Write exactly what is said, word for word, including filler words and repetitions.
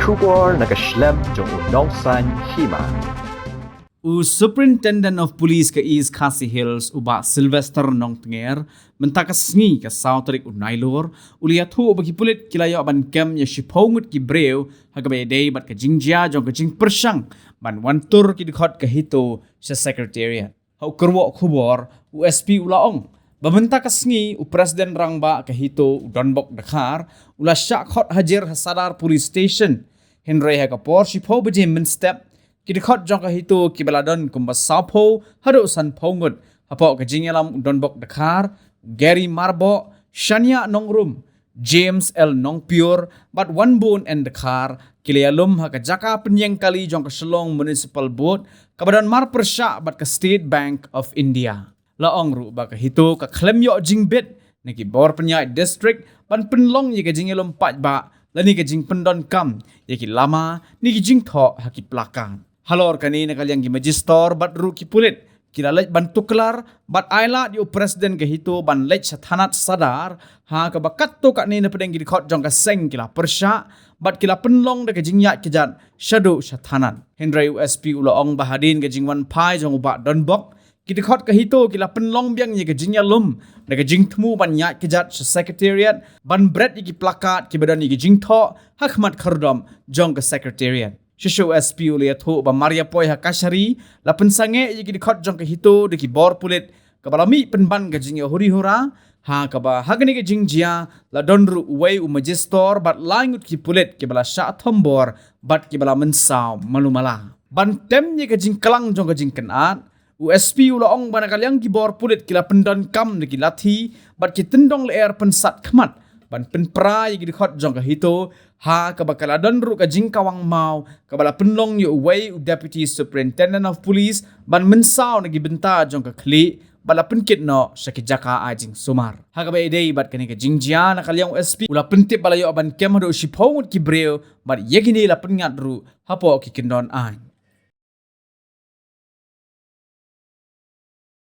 Khubor na ka shlem jong u Nongsaiñ Hima. U Superintendent of Police ka East Khasi Hills, u Bah Sylvester Nongtnger, mynta ka sngi ka saw tarik u Nailur, u la ïathuh ba ki pulit ki la ïoh ban kem ïa shiphew ngut ki briew ha kaba ïadei bad ka jingjia jong ka jingpyrshang ban wan tur ki dkhot ka HITO sha Secretariat. Ha u kyrwoh khubor, u S P u la ong ba mynta ka sngi u President Rangbah ka HITO, u Donbok Dkhar, u la shah khot hajir ha Sadar Police Station. Hynrei ha ka por shiphew baje mynstep, ki dkhot jong ka HITO kiba la don kumba sawphew haduh sanphew ngut, hapoh ka jingïalam u Donbok Dkhar, u Gary Marboh, Shania Nongrum, James L Nongpure bad Wanbun N Dkhar, ki la ïalum ha ka jaka pynïeng kali jong ka Shillong Municipal Board, kaba don marpyrshah bad ka State Bank of India. La ong ruh ba ka HITO ka khlem ïoh jingbit na ki bor pynïaid district ban pynlong ïa ka jingïalum paidbah lane ka jingpyndonkam ïa ki lama ne ki jingthoh ha ki placard. Halor kane, na ka liang ki Magistrate bad ruh ki pulit ki la leit ban tuklar bad ai lad ïa u President ka HITO ban leit sha thanat Sadar, ha kaba katto katne na pdeng ki dkhot jong ka seng ki la pyrshah bad ki la pynlong da ka jingïaid kjat shaduh sha thanat. Hynrei u S P u la ong ba hadien ka jingwan phai jong u Bah Donbok, ki dkhot ka HITO ki la pynlong biang ïa ka jingïalum da ka jingthmu ban ïaid kjat sha Secretariat ban bret ïa ki placard kiba don ïa ka jingthoh ha khmat khyrdop jong ka Secretariat. Shisha u S P u la ïathuh ba mar ïa poi ha kashari, la pynsangeh ïa ki dkhot jong ka HITO da ki bor pulit, kaba la mih pynban ka jingïahuri hura, ha kaba ha kane ka jingjia la don ruh uwei u Magistrate bad lai ngut ki pulit kiba la shah thombor bad kiba la mynsaw malu mala. Ban tem ïa ka jingklang jong ka jingkynad, u S P u la ong ba na ka liang ki bor pulit ki la pyndonkam da ki lathi bad ki tyndong lyer pynsat khmat ban pynpra ïa ki dkhot jong ka HITO, ha kaba ka la don ruh ka jingkawang maw kaba la pynlong ïa uwei u Deputy Superintendent of Police ban mynsaw na ki bynta jong ka khlieh bad la pynkit noh sha ki jaka ai jingsumar. Ha kaba ïadei bad kane ka jingjia, na ka liang u S P u la pyntip ba la ïoh ban kem haduh shiphew ngut ki briew bad ïa kine la pynngat ruh hapoh ki kyndon aiñ.